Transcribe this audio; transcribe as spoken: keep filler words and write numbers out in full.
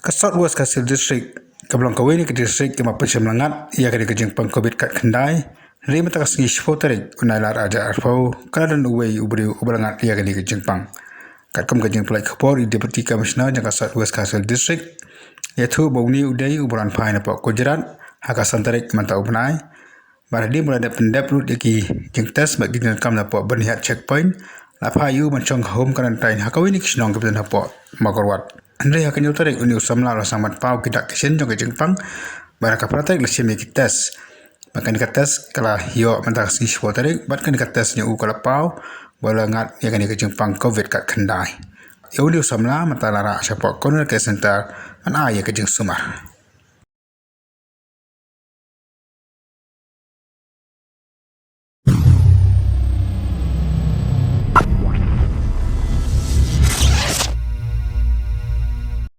Ka South West Khasi Hills District ka long kawei na ki district kiba pynshim la ngat ïa kane ka jingpang covid khatkhyndai. Hynrei mynta ka sngi shiphew tarik u Nailar arhajar arphew ka la don uwei u briew uba la ngat ïa kane ka jingpang. Katkum ka jingpynlait khubor i Deputy Commissioner jong ka South West Khasi Hills District, ïathuh ba une u dei uba la wan phai napoh Gujarat ha ka san tarik mynta u bnai. Bad hadien ba la dep pyndep lut ïa ki jingtest bad ki jingdonkam napoh Byrnihat checkpoint, la phah ïa u ban shong home quarantine ha kawei na ki shnong kiba don hapoh Mawkyrwat. Hynrei ha ka hynñiew tarik une u samla u la sdang ban paw ki dak ki shin jong ka jingpang. Bad ha ka phra tarik la shim ïa ki test. Bad kane ka test ka la ïoh mynta ka sngi shiphew tarik, bad kane ka test jong u ka la paw ba u la ngat ïa kane ka jingpang covid khatkhyndai. Ïa une u samla mynta la rah shapoh Corona Care Center ban ai ïa ka jingsumar.